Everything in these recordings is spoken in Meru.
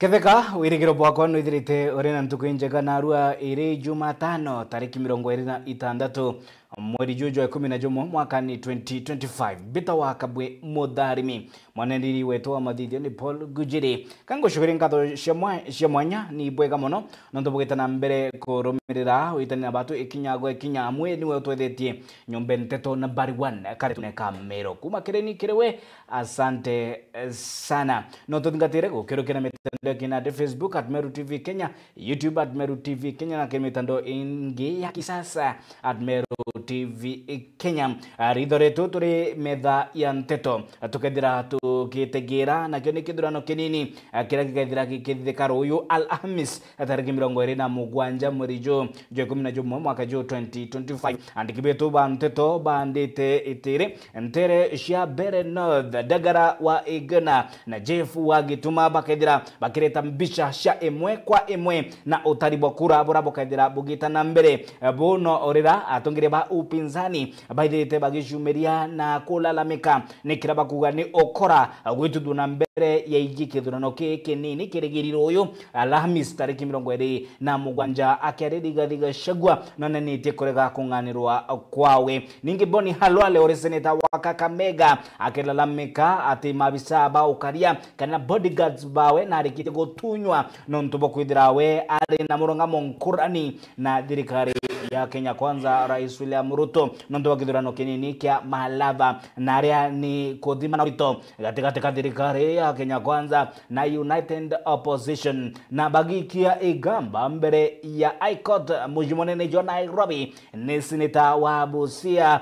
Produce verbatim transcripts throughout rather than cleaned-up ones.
Ketheka, wirigiro bwakwa nwithirite uri na ntuku injega, narua iri Jumatano, tariki mirongo iri na itandatu, mweri juju jwa ikumi na jumwe, mwakani twenty twenty-five. Mbita wa Kabwe Mutharimi. Mwanendiri wetu wa mathithio ni Paul Gujiri. Ka ngucukire nkatho cia mwa-, cia mwanya, ni bwega mono nontu bugita na mbere kurumirira witani na batu ikinya gwa ikinya. Amwe niwe utwethetie nyombe nteto nambari one, karitune ka Meru. Kuma kiri ni kiri we, asante, eh, sana. No tuthingatire gukirukia na mitandao ya kinandi, Facebook at Meru T V Kenya, YouTube at Meru T V Kenya, na kiri mitandao ingi ya kisasa at Meru T V Kenya. Ah, ritho ritu turi metha ya nteto, ah, tukethira tukitegeera, nakio ni kithurano kinini, ah, kiria gikethira gikithithika ruyu Alhamis, ah, tariki mirongo iri na mugwanja mweri ju jwa ikumi na jumwe mwaka ju twenty twenty-five. Andiki betu ba nteto bandite itiri, ntere cia Mbeere North, Ndagara wa Iguna na Jeff wa Gituma bakethira bakireta mbica cia imwe kwa imwe na utari bwa kura bura bukethira bugita na mbere. Buno urira atongeria ba upinzani baithirite bagicumiria na kulalamika ni kira bakuga ni ukora gwituthua na mbere ya iji kithurano ki kinini kirigiriro uyu Alhamis tariki mirongo iri na mugwanja, akiaria Rigathi Gachagua nonanitie kurega kung'anirwa kwawe. Ningi Boni Halwale uri seneta wa Kakamega akilalamika ati maabisa ba ukaria kana bodyguards bawe narikitie gutunywa nontu bwa kwithira we ari na murungamo nkurani na thirikari ya Kenya Kwanza, Rais William Ruto, nontu bwa kithurano kinini kia Malava, na aria ni kuthima na urito gatigati ka thirikari ya Kenya Kwanza na United Opposition, na bagikia igamba mbere ya High Court, muji munene jwa Nairobi, ni seneta wa Busia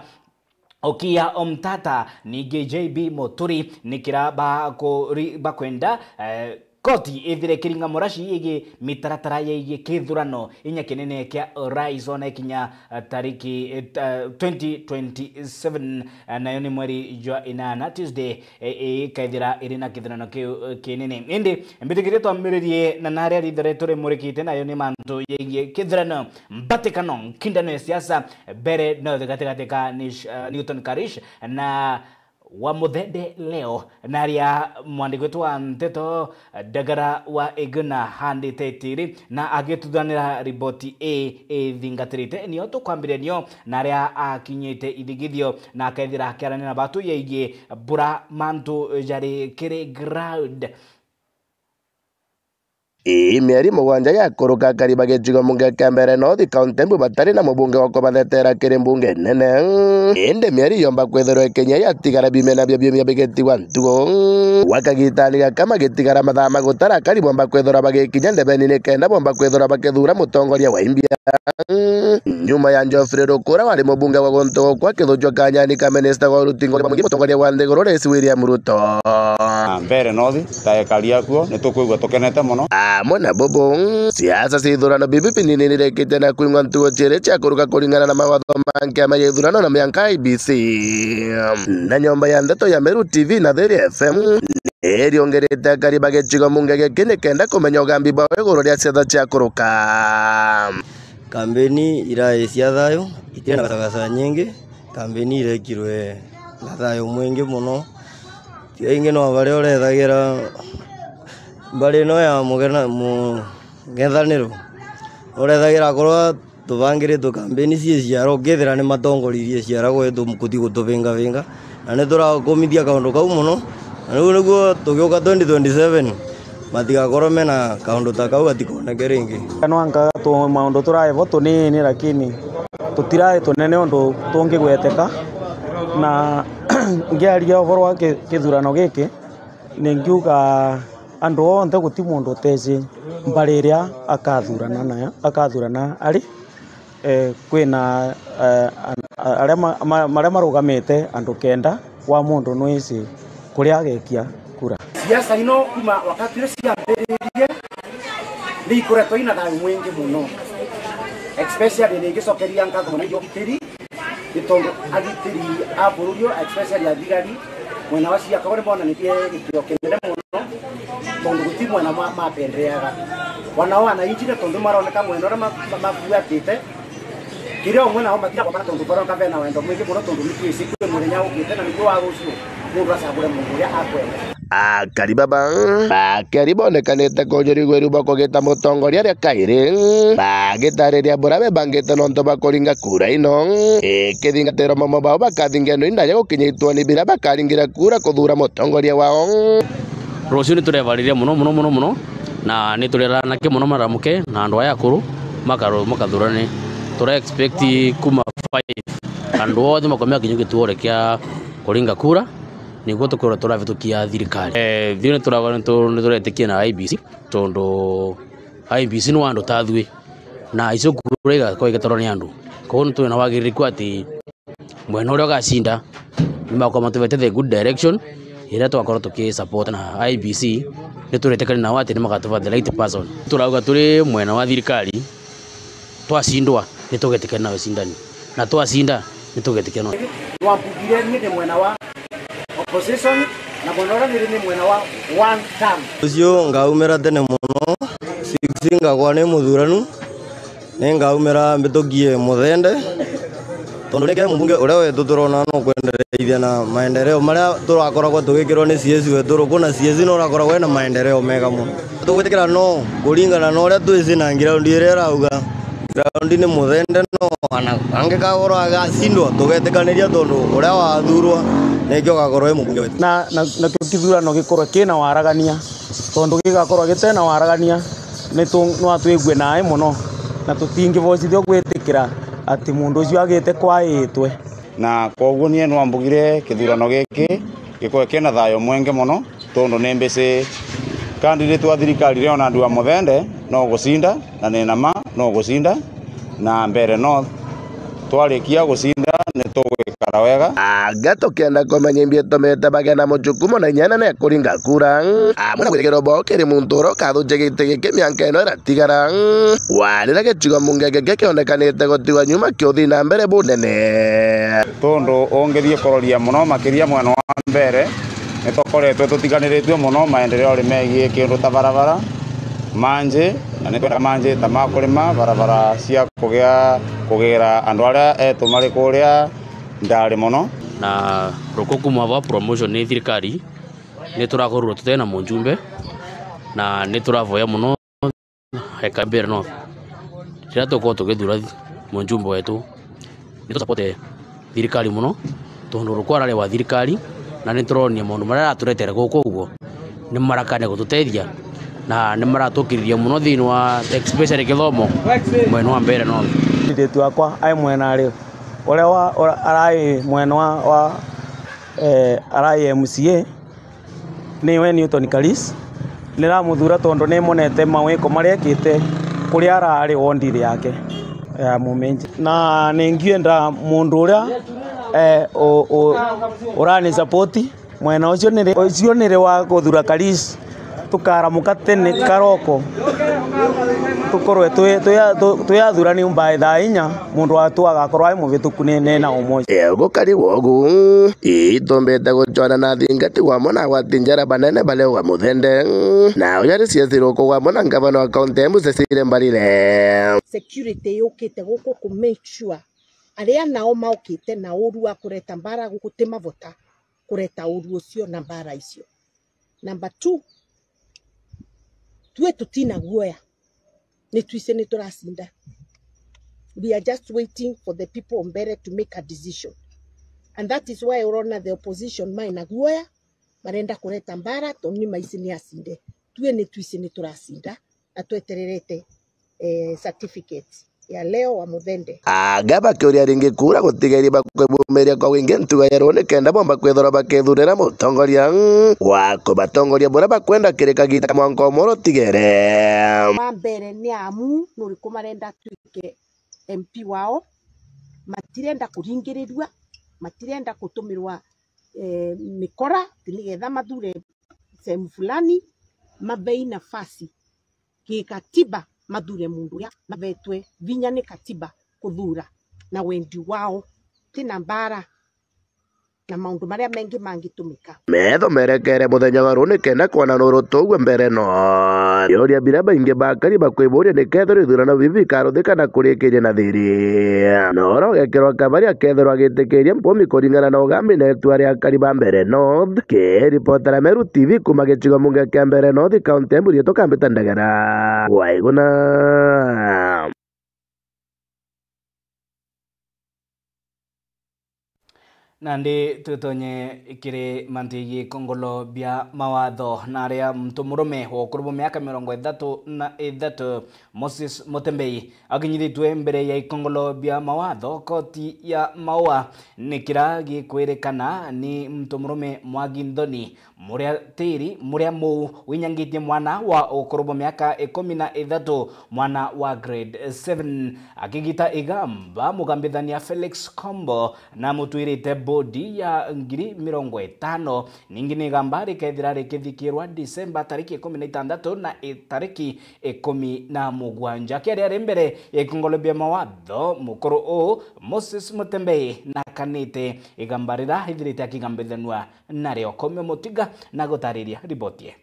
Okiya Omtata, ningi J B Muturi, ni kira bakuri-, bakwenda, eh, koti ithire kiringa muraci yigi mitaratara yigi kithurano inya kinene kia urais ona ikinya, eh, tariki, eh, ta-, twenty twenty-seven, eh, nayo ni mweri jwa inana, Tuesday, eh, eh, ikaithira iri na kithurano kiu, eh, kinene. Indi mbitikirie twambiririe na naria ritho ritu rimurikite, nayo ni mantu yigi kithurano. Mbatikano, nkindano ya siasa, Mbeere North gatigati ka Nish-, eh, Newton Karish na wa Muthende Leo, na aria mwandiki wetu wa nteto, eh, Ndagara wa Iguna handite itiri na agituthanira riboti ii ithingatirite. Nio tukwambiria nio na aria akinyite ithigithio na akethira akiarania na batu yegie bura mantu jari kiri ground. Ii mieri mugwanja yakuruka akari ba gicigo mbunge kia Mbeere North, kaunti mbu batari na mubunge wa kubathetera kiri mbunge nene. Indi mieri yomba kwithirwa ikinya yatigara bimena bia biumia bigitigwa ntugo. Gwa kagitani gaka magitigara mathaa ma gutara akari bomba kwithirwa bagikinya ndebeni nikenda bomba kwithirwa bakithura mutongoria wa imbia. Nyuma ya Geoffrey Ruku uria wari mubunge wa guntu gukwa akithuchwa kanyani ka minista wa uruti ngori bwa mwingi, mutongoria wa nthiguru Rais William Ruto. Na Mbeere North, ta ekari akuo, ni tukwigua tukenete mono. Amwe na bubu, siasa cia ithurano bibi binini nirekite na kwingwa ntugo ciiri cia kuruka kuringana na mawatho ma nkiama ya ithurano na mianka I E B C. Na nyomba ya ndeto ya Meru T V na Thiri F M, iriungirite akari ba gicigo mbunge giki nikenda kumenya ugambi bwao iguru ria siasa cia kuruka. Kambeni irae cia thayu, itiri na gacagaca nyingi, kambeni irekirwe na thayu mwingi mono. Tiga ingi no baria urethagira mbari ino ya mugena-, mung'ethaniro, urethagira akorwa tubangiritwe kambeni cie ciara, ukethira ni matongoririe ciara gwetu kuthi gutubingavinga, na ni turakumithia kaundu kau mono, na riu niguo tugiuka twenty twenty-seven, matigakorwo mena kaundu ta kau gatikoneke ringi. Nwanka tu-, maundu turae bo tunini, lakini tutirae tunene undu tungigweteka, na ngiaria uvoro wa ki-, kithurano giki, ningiuga andu onthe guti mundu uteci mbari iria akathurana nayo, akathurana ari. Eh, kwina, eh, an-, a-, aria ma-, ma-, maria marugamite andu kenda wa mundu nwisi kuria agekia kura. Siasa ino kuma wakati uria ciambiririe ni ikoretwo ina thayu mwingi muno, especially ni ngicokeria nkatho muno agitiri, ni tondu agitiri a bururi uyu, especially athigari, mwena wa Siaya Kago ni bonanitie gitio kinene mono, tondu guti mwena ma-, mapendereaga. Wanao wananchi ni tondu maroneka mwena uria ma-, ma-, mabuatite. Kiria umwe nao matiga kwambara tondu baroneka bena wendo mwingi mono, tondu ni twisi kwi muthenya ukite na niguo wa rucio mundu acagure mundu uria akwenda. Akari baba bakeri bonekanite kujurigwa iru bwa kugita mutongoria ria kairi, bagitariria buria bebangite nontu bwa kuringa kura ino, ikithingatirwa momo bao bakathingia ndu indaja gukinyitwa ni biria bakaringira kura kuthura mutongoria wao. Ruciu ni turebariria muno, muno, muno, muno, na ni turera anake muno maramuke na andu aya akuru makaru-, makathurane. Tura expect kuma five, andu othe makomea kinya gituore kia kuringa kura, niguo tukorwe turabitukia thirikari. Eh, thiu ni turagwa ni tu-, ni turetikia na I B C, tondu I B C ni wa andu ta thui, na icio kura igakorwo igitorwa ni andu. Koguo ni twina wagiririku ati mwena uria ugacinda, ni makorwo matuvete the good direction iria tugakorwo tukisupport, na I B C ni turitikania nao ati ni magatuva the right person. Turauga turi mwena wa thirikari, twacindwa ni tugetikania na ucindani, na twacinda ni tugetikania na. Twambugire ni ndi mwena wa opposition, na mwena uria ndiri ni mwena wa one term. Ucio ngaumira tene muno, six ngakwa ni muthuranu, ni ngaumira mbitukie Muthende, tondu nike mumbunge uria wetu turona no kwendereithia na maendeleo maria turakoragwa tugikirwa ni C S wetu ruku, na C S no urakoragwa ena maendeleo mega muno. Tugwitikira no kuringana na uria twisi na ground iria irauga. Ground ni Muthende no ana, angikakorwa agacindwa, tugetikaniria tondu uria wathurwa nikio ugakorwa e mumbunge wetu. Na, na, nakio kithurano gikorwe kina waragania, tondu gigakorwa gitena waragania, ni tu-, no atwigue naai muno, na tutingibocithua gwitikira ati mundu ucio agite kwaitwe. Na kwoguo nie nwambugire kithurano giki gikorwe kina thayo mwingi muno, tondu ni mbici candidate wa thirikari riona ndua Muthende no gucinda, na ni na ma no gucinda, na Mbeere North twarikia gucinda ni tugwikara wega. Anga tukienda kumenya imbi itumite bagia na muchukumo na inyana ne kuringa kura, amwe na gwirigirwo bwao kiri muntu uria ukathukia giti giki mianka ino iratigara, warira gicigo mbunge giki kionekanite gutigwa nyuma kiuthi na mbere bunene. Tondu ungithii kuroria muno makiria mwena wa Mbeere, ni tukoretwe tutiganiritue muno maendeleo ri megie kindu ta barabara, manji, na ni twenda manji ta ma kurima, barabara cia kugia, kugira andu aria etu mari kuria ndari muno. Na ruku kuma bwa promotion ni thirikari, ni turakorwo tutena mujumbe, na ni turavoya muno eka Mbeere North. Riria tukorwo tugithura mujumbe wetu, ni tusapote thirikari muno, tondu ruku arari wa thirikari, na ni turonia maundu maria araturetere guku uguo ni marakania gututethia, na ni maratukiriria muno thiini wa especially kithomo mwena wa Mbeere North. Ndiritu wakwa ai mwena ari uria wa, uria arai mwena wa, wa, eh, arai M C A, niwe Newton Karis. Niramuthura tondu nimonete mawiko maria ekite kuria arari wondiri yake ya Muminji. Na ningienda mundu uria, eh, u-, u-, urani support mwena ucio niri, ucio niri wa kuthura Karis. Tukaramuka tene karoko, tukorwe twi-, twi-, twi-, twi athurani by thaa inya, muntu watu agakorwo ai muvituku ni, ni na umoja. Ee, gukari wogu, itumbite gucwana na athingati wamwe na agwati njera banene baria wa Muthende, na uria ari C S ruku wamwe na ngavana wa kaunti ya Embu Cecily Mbarire. Security yukite guku ku make sure aria nao maukite na uru wa kureta mbara guku ti mavota kureta uru ucio na mbara icio. Number two, tue tutina guoya. Ni twise ni turacinda. We are just waiting for the people mbere to make a decision. And that is why urona the opposition mai na guoya, marenda kureta mbara, tondu ni maisi ni acinde. Tue ni twise ni turacinda, na twetererete, eh, certificate ya leo wa Muthende. Anga bakiuria ringi kura gutigerie bakwibumiria kwa wingi ntuga ya ruu nikenda bomba kwithirwa bakithurira mutongoria wa kubatongoria buria bakwenda kiri kagita ka mwanka umwe uria utigere. Wa mbere ni amu nuriku marenda atuike M P wao, matirenda kuringirirua, matirenda kutumirwa, eh, mikora ati nigetha mathure sehemu fulani, mabei nafasi gikatiba mathure mundu uria mavetwe vinya ni katiba kuthura na wendi wao, ti na mbara. na maundu maria mengi mangitumika. Metho merekere muthenya wa ruu nikenda kwona nuru tugue mbere no. Biuria biria baingi bakari bakwiburia ni kethirwa ithurano bibi bikaruthika na kurikiria na thiri. Noro ugekirwa kabari akethirwa agitikiria mpumi kuringana na ugambi na itua ria akari ba Mbere North. Kiripotera Meru T V kuma gicigo mbunge kia Mbere North, kaunti ya Embu, riitwa Kambita Ndagara. Waiguna. Nandi tutonye kiri mantu jegii ikongolo bia mawatho, na aria muntu murume wa ukuru bwa miaka mirongo ithatu na ithatu, Moses Mutembei, akinyithitue mbere ya ikongolo bia mawatho koti ya Maua, ni kira gikwirikana ni muntu murume mwagi nthoni, muria tiri, muria muu, winyangitie mwana wa ukuru bwa miaka ikumi na ithatu, mwana wa grade seven. Akigita igamba, mugambithania Felix Kombo na mutwirite bodi ya ngiri mirongo itano. Ningi ni igamba rikethira rikithikirwa Disemba tariki ikumi na itantatu na i-, tariki ikumi na mugwanja. Akiaria ari mbere ya ikongolo bia mawatho, mukuru uu Moses Mutembei nakanite igamba rira ithirite akigambithanua nario. Komio Mutiga na gutariria riboti ii.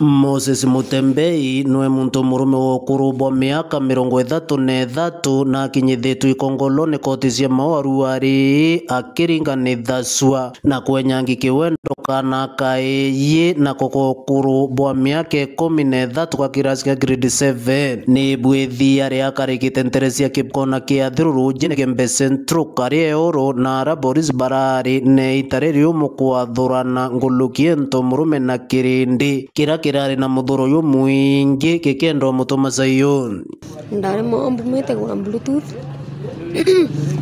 Moses Mutembei nwe muntu murume wa ukuru bwa miaka mirongo ithatu na ithatu na akinyithitue ikongolo ni koti cia Maua Ruari akiringanithacua na kwenyangi kiwendo kana kaiji na kuko ukuru bwa miaka ikumi na ithatu ga kirasi kia grade seven. Ni bwithia ria akarikite ntere cia Kipkona kia Thiruru, Jene Kembe Central, Karia Eoro na ara boris barari na ita riri umu kwathurana nguluki into murume na kirindi kiria kirari na muthuro jumwingi gikenda umutuma Sayuni. Ndari mwa mbumite gura Bluetooth.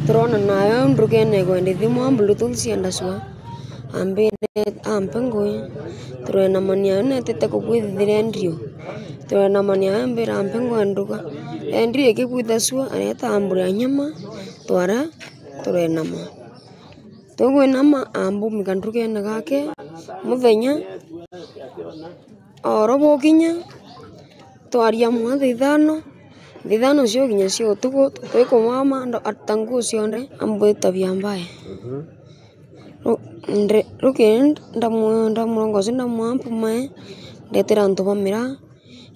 Turona nayo ndugene igwe ndithi mwa Bluetooth cienda cua. Ambire ampe ngui. Turenamania netete kubwithithira ndio. Turenamania ambira ampe ngui nduga. Endi ikibwitha cua areta amburia nyama. Twara turenama. Tugwinama ambumika ndugene gake. Muthenya oro bukinya twaria mwa thaa ithano. Thaa ithano cio kinya cia utuku twikumama ndo-, ata nguo cionthe ambwitabia mbae. Ru-, ndre-, rukiri ndamu-, ndamurongocia ndamwaa mpumae, ndetera antu ba miraa.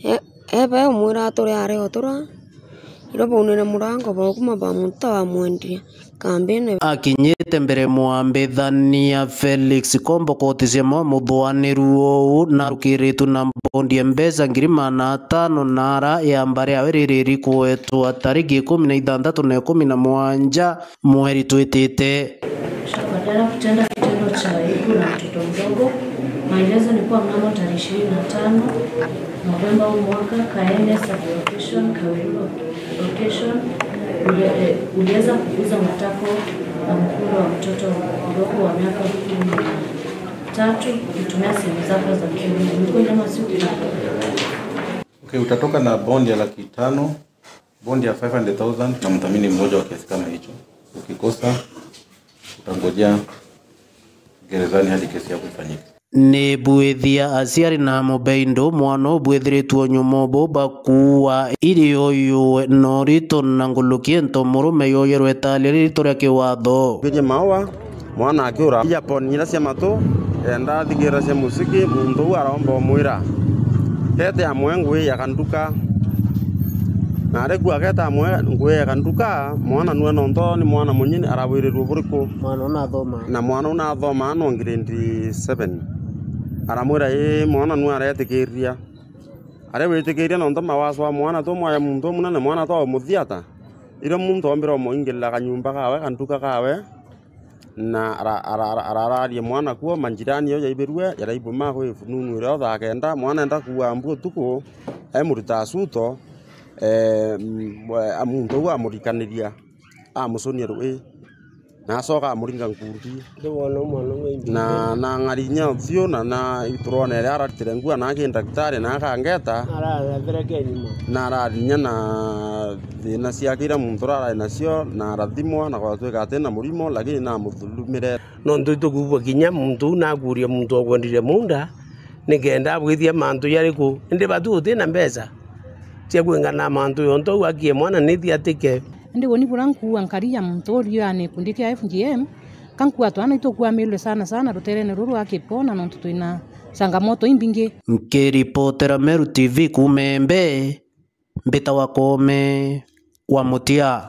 E-, ebe umwira ature are otura, irio baunire murango baukuma bamuta bamwendia kambine. Akinyite mbere mwambithania Felix Kombo koti cia Maua, muthuaniru uu narukiritwe na mbondi ya mbeca ngiri magana atano na ara ya mbari yawe riri rikuetwa tariki ikumi na ithanthatu na ikumi na mwanja mweri twitite. Kisha badala kutenda kitendo cha aibu na mtoto mdogo, maelezo ni kuwa mnamo tarehe ishirini na tano Novemba huu mwaka, Kaene Sub-location, Kawiruru Location, uli-, eh, uliweza kuguza matako na mkono wa mtoto mdogo wa miaka kumi na tatu kutumia simu zako za kiume. Ni kweli ama si kweli? Okay, utatoka na bond ya laki tano, bond ya five hundred thousand na mdhamini mmoja wa kiasi kama hicho. Ukikosa, utangojea gerezani hadi kesi yako ifanyike. Ni bwithia aciari na mubeindo mwana ubwithiritwe nyuma ubu bakuua irio yuwe norito na nguluki into murume yoyerwe italia ririto ria kiwatho. Kiri Maua, mwana akiura earphone iria cia matu, enda athigira cia musiki, muntu uu aromba umwira, "Kete amwe ngui ya kanduka." Na ari ku ageta amwe ngui ya kanduka, mwana nwe nonto ni mwana munyini arabwirirwe buriku. Mwana unathoma. Na mwana unathoma no grade seven. Aramwira, "Ii, mwana nwe aretikiria." Ari witikiria nonto mawaso wa mwana tu mwaya muntu umunene mwana to umuthiata. Irio muntu ombira umuingirira kanyumba kawe, kanduka kawe. Na ara-, ara-, ara-, arararia mwana kuo, manjirani yo yaibirue, yaraibuma kwi fununu iria o thaa kenda, mwana enda kuua mbu utuku, emurita asuto, eh, m-, we-, a-, muntu uu amurikaniria, amucunia rui, na acoka amuringa nkundi. Ndiwona mwana umwe imbi. Na, na ng'ari inya uthiu, na, na turona iria aratire ngua, na aki ndagitari, na akangeta. Arathire ke nyuma. Na ararinya na thina ciake iria muntu urarari nacio, na arathimwa, na gwatwika ati na murimo, lakini namuthurumire. Nontu itukuigua kinya muntu uu nakuria muntu okwendire munda, nikenda abwithia mantu jariku? Indi batu uti na mbeca cia kwingana mantu yonto uu akie mwana nithi atike. Indi uni bura nkuua nkari ya muntu uriane gikundi kia F G M, Ka nkua twana itukua Meru sana sana ruterene ruru rwa Kipona, nontu twina changamoto imbingi. Nkiripotera Meru T V kuuma Embe, mbitawa Koome wa Mutia.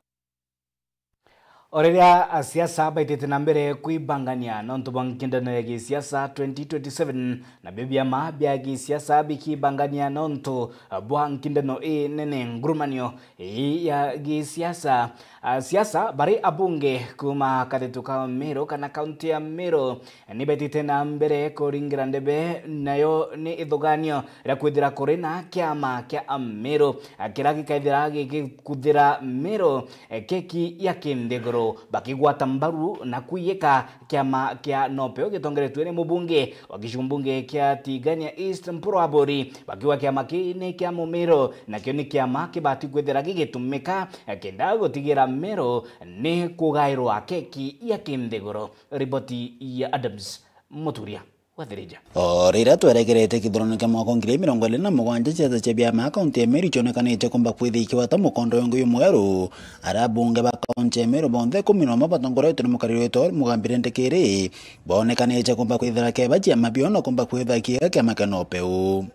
O riria asiasa baitite na mbere kwibangania nontu bwa nkindano ya gisiasa twenty twenty-seven, nabio biama bia gisiasa bikibangania nontu bwa nkindano inene, ngurumanio ii ya gisiasa. Asiasa bari abunge kuuma kathetu ka Meru kana kaunti ya Meru ni betite na mbere kuringira ndebe, nayo ni ithuganio ria kwithira kuri na kiama kia Ameru, kiria gikaithira gigikuthira Meru keki ya kinthiguru, bakigwata mbaru na kwiyika kiama kia Nopeu gitongeretue ni mubunge wa gicigo mbunge kia Tigania East, Mpuru Aburi, bakiuga kiama kii ni kia Mumiru, nakio ni kiama kibati kwithira gigitumika kenda gutigira Meru ni kugairwa keki ya kinthiguru. Riboti ya Adams Muturia wa Thirija. O riria twerekerete kithurano kia mwaka ngiri mirongo iri na mugwanja, ciama cia biama kaunti ya Meru cionekanite kumba kwithia ikiwata mukondo yongo yumweru. Aria abunge ba kaunti ya Meru bonthe ikumi na umwe batongoretwe ni mukariri wetu Mugambi Rindikiri, bonekanite kumba kwithira keba ciama bio na kumba kwithira kiega kiama kia Nopeu.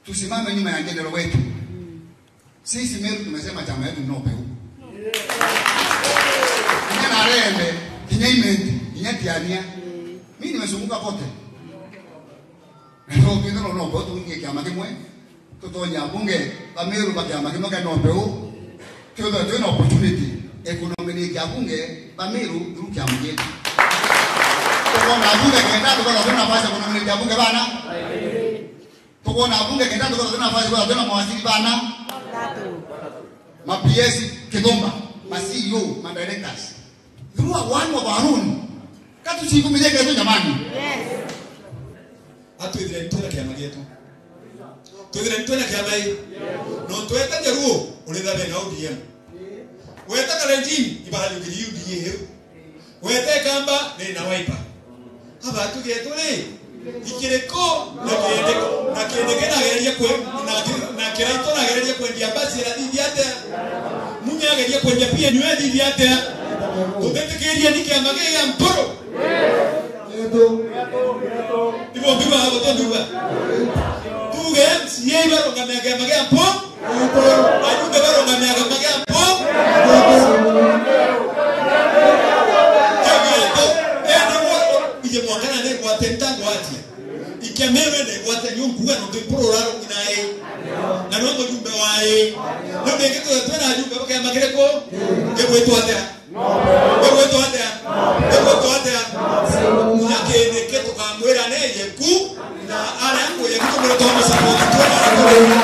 Tusimame nyuma ya general wetu. Sisi Meru tumesema chama yetu ni Nopeu. Kinya Narembe, kinya Imenti, kinya Tiania. Mimi nimezunguka kote. Na ndio tunaona Nopeu tuingie kiama kimwe. Tutonye abunge ba Meru ba kiama kimwe kia Nopeu. Tuwe, tuwe na opportunity ya kunominate abunge ba Meru through kiama kietu. Tukwona abunge kenda, tukwona nafasi ya kunominate abunge bana. Tukwona abunge kenda, tukwona nafasi, tukwona mawaziri bana. Ma P S kithumba, ma C E O, ma directors. Through one of our own. Katucikumithie ketu jamani. Atwithire twina kiama gietu. Twithire twina kiama ii. No tweta Jaluo, urithabe na O D M. Weta Kalenjin, ibahari ukiri U D A. Weta Ikamba, ni na Wiper. Aba tuge turi ikiriko na kindi, na kindi kinagereria kwe, na ki-, na Kiraitu nagereria kwendia basi irathithia atia? Munya ageria kwendia P N U ethithia atia? Tubitikirie ni kiama gia Mpuru. Ibo mbiba abo to mbiba. Tuge M C A ibarungamia kiama gia Mpuru. Ajumbe barungamia kiama gia Mpuru. Kiama gietu, ende mwa-, ije mwaka na ni gwate ntango atia. Ikia Meru ende gwate nyungu ga nontu Mpuru urarungi na ii. Na nwe mujumbe wa ii. Nontu ingi tuge twina ajumbe ba kiama kiriku? Gigwitwa atia? Igwitwa atia? Igwitwa atia? Na kindi ki tukamwira ni yeku, na aria ngwire ni tumwire twa mucamo twena.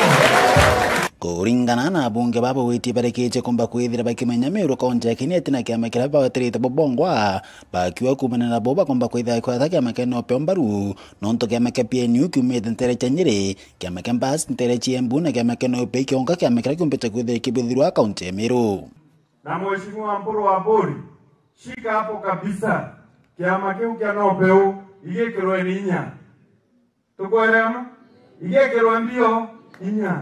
Kuringana na abunge baba witi barikitie kumba kwithira bakimenya Meru kaunti ya Kinieti na kiama kiria baweterete bo bongwa, bakiuga kumana nabo bakomba kwithira kwata kiama kia Nopeu mbaru, nontu kiama kia P N U kiumite ntere cia Nyeri, kiama kia Mbas ntere cia Embu, na kiama kia Nopeu kionka kiama kiria kiumbite kwithira kibithirwa kaunti ya Meru. Na Mheshimiwa Mpuru wa Bori, shika hapo kabisa. Kiama kiu kia Nopeu, igikirwe ni inya. Tukwereana? Igikirwe mbio inya.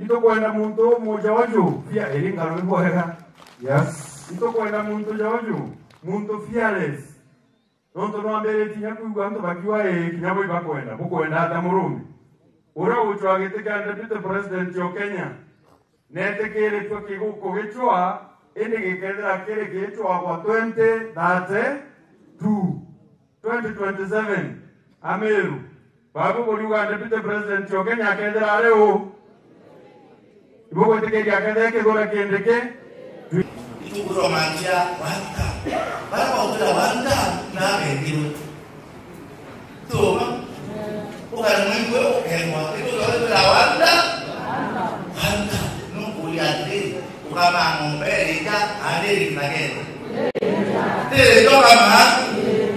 Itukwenda muntu umuja uju, fia iri ngaro ibwega. Yes. Itukwenda muntu ja uju, muntu fearless. Nontu nwambiritie kinya kwigua antu bakiuga, "Ii, kinya bui bakwenda, bukwenda atia murumbi?" Uria ucwaa giti kia Deputy President o Kenya, netikiritue kigu-, kugicwaa, indi gikethira kiri gicwagwa twenty thirty-two, twenty twenty-seven, Ameru. Babu buriuga Deputy President o Kenya akethira ari u? Ibugwitikiria akethira kithura kindi ki? Itukuromantia wanta. Bara bautira wanta na bengirwe. Tuma. Ukara mwingwe ukengwa. Itukuromantia wanta. Wanta. Nukuria atiri. Ukama ng'ombe iri nja, ari iri kithagene. Tiri njo kama,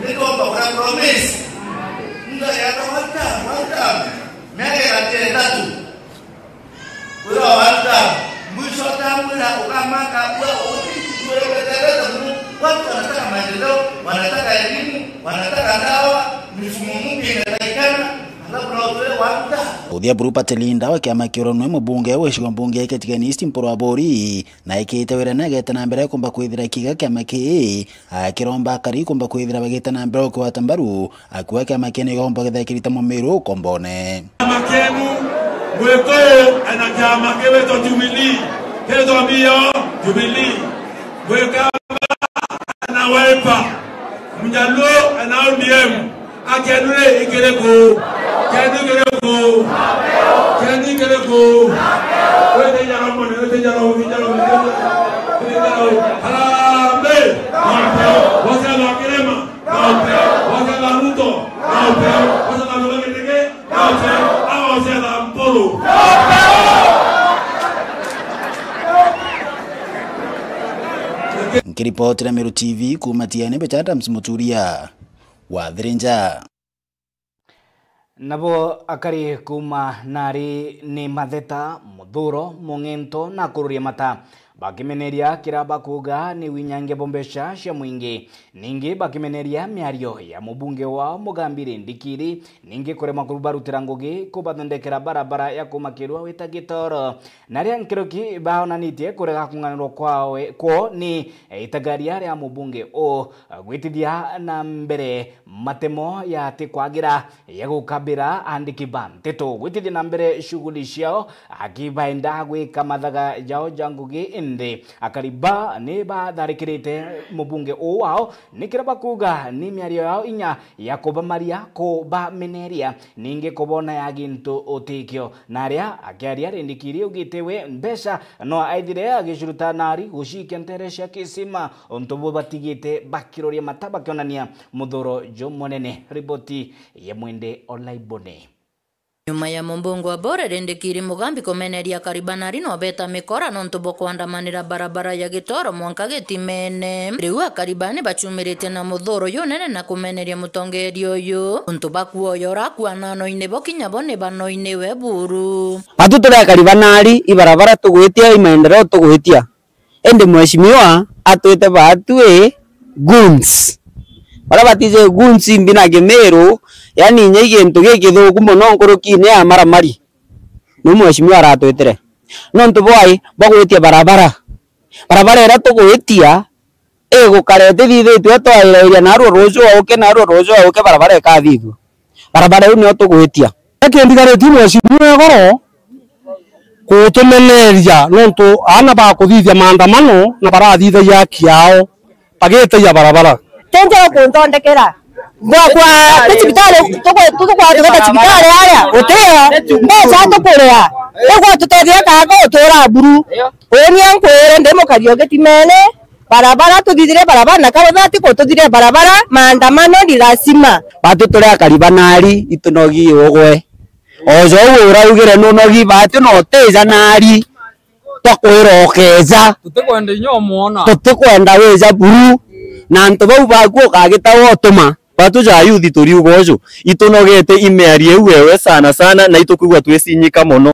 ni twomba kura promise. Muntu ageta one term, one term. Miaka igati na ithatu. Wira wa one term. Mwisho utamwira ukamaka, ua uti, tuereterete muno. Watu wanataka maendeleo, wanataka elimu, wanataka dawa, mifumo mpya inatakikana. Alafu na Uthia buru Patelinda wa kiama kia Uronwe, mubunge wa gicigo mbunge kia Tigania East Mpuru Aburi, na ikite wira na ageta na mbere kumba kwithira kiga kiama kii, akiromba akari kumba kwithira bagita na mbere ukigwata mbaru, akua kiama kii ni gomba githekirite mumiru ukombone. Kiama kienu, Mwikuyu ena kiama kiwitwa Jubilee, kiwitwa mbio Jubilee. Mwikamba ena Wiper, Mjaluo ena O D M. A kienu ri ikiriku? Kienu ikiriku? Kienu ikiriku? Wite ijaro mone, wite ijaro, wite ijaro, wite ijaro. Harambee! Wazee wa Kirima, wazee wa Ruto, wazee wa Kindiki, wazee wa Mpuru. Nkiripotera Meru T V kuuma Tiani, Beta Adams Muturia wa Thirinja. Nabo akari kuuma nari ni Matheta, Muthuro, Mung'ento na Kururia Mata bakimeneria kira bakuuga ni winyangia bo mbeca cia mwingi. Ningi bakimeneria miario ya mubunge wao Mugambi Rindikiri, ningi kurema kubarutira ngugi kubathondekera barabara ya kuuma Kirua wita Gitoro. Na ria nkuruki baonanitie kurega kung'anirwa kwawe, kwoo ni itagaria ria mubunge uu gwitithia na mbere matemo ya ati kwagira ya gukabira andiki ba nteto gwitithia na mbere shughuli ciao, akibaenda gwika mathaga jao ja ngugi nthi. Akari ba ni batharikirite mubunge uu wao, ni kiria bakuuga ni miario yao inya ya kubamaria, kubameneria, ningi kubona ya gintu utikio. Na aria akiaria Rindikiri augite we mbeca no aithire agicuruta nari gucikia ntere cia kisima, untu bu batigite bakiroria mata bakionania muthuro jumunene. Riboti ya Mwende Olaibone. Nyuma ya mumbunge wa Bore Rindikiri Mugambi kumeneria akari ba nari no beta mikora nontu bwa kwandamanira barabara ya Gitoro mwanka Gitimene. Riu akari ba ni bachumiritie na muthuro junene na kumeneria mutongeria uyu. Untu bakuoya urakua nanoine bo kinya bo ni banoine we buru. Batu turi akari ba nari, i barabara tugwitia, i maendeleo tugwitia. Indi mheshimiwa atwite baatwi goons. Baria batiji goons mbi na Kimiru, yani inya i gintu gikithuku mono nkurukine ya maramari. Niu mheshimiwa aratwitire. Nontu bwai bwa gwitia barabara. Barabara iria tugwitia, igukara itithithitue twairairia narua ruuju auke, narua ruuju auke, barabara ikathithua. Barabara iu nio tugwitia. Kindi ndigaritie mheshimiwa igoro gutumeneria, nontu aana bakuthithia maandamano na barathithagia haki yao, bagitagia barabara. Ti njega kunthondekera. Gwakwa ti cibitari, tuku-, tuku-, gwaka cibitari aria, gutio mbeca tukuria. Riu gwatutethia kaka gutura buru. Uuni ankwire ndi mukari o Gitimene, barabara tuthithire barabara, na Karutha ti kututhithire barabara, maandamano ni lazima. Batu turi akari ba nari, itunogi ugwe. O jou uraugire nunogi, batu no tija nari. Twakwira ukeja. Tutikwenda inya umwona. Tutikwenda wija buru. Na antu bau baku ukagita wotuma. Batu ja yuthi turiuga uju. Itunogete i miario iu ewe sana sana, na itukwigua twicinyika mono.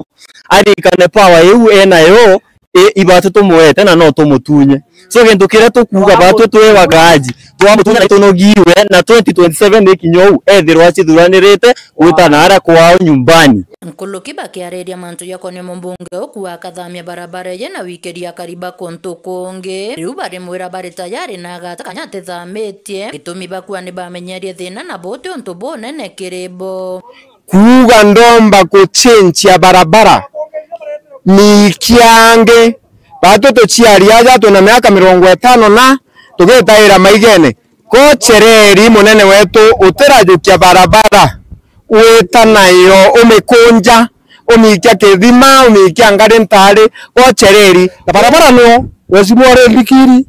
Arikane power iu enayo, i, ibatu tumwete na no tumutunye. So, gintu kiria tukuuga, batwi twi wagaji, twamutunya na itunogiwe, na twenty twenty-seven ikinya uu, ethirwa acithuranirite gwita naara kwao nyumbani. Nkuruki bakiariria mantu jakonie mumbunge ukua akathamia barabara iji na wikiria akari ba kuntu kungi. Riu barimwira bari tayari na agata kanya atithamitie. Gitumi bakua ni bamenyerie thina na buti untu bunene kiri bo. Kuuga ndomba kuchenchia barabara miikia angi. Batu tuciari aja twina miaka mirongo itano na tugitaira maigene. Kochereri munene wetu utirajukia barabara, wita nayo umikunja, umiikia Kithima, umiikia Ngari Ntari, kochereri. Na barabara nio, mheshimiwa Rindikiri.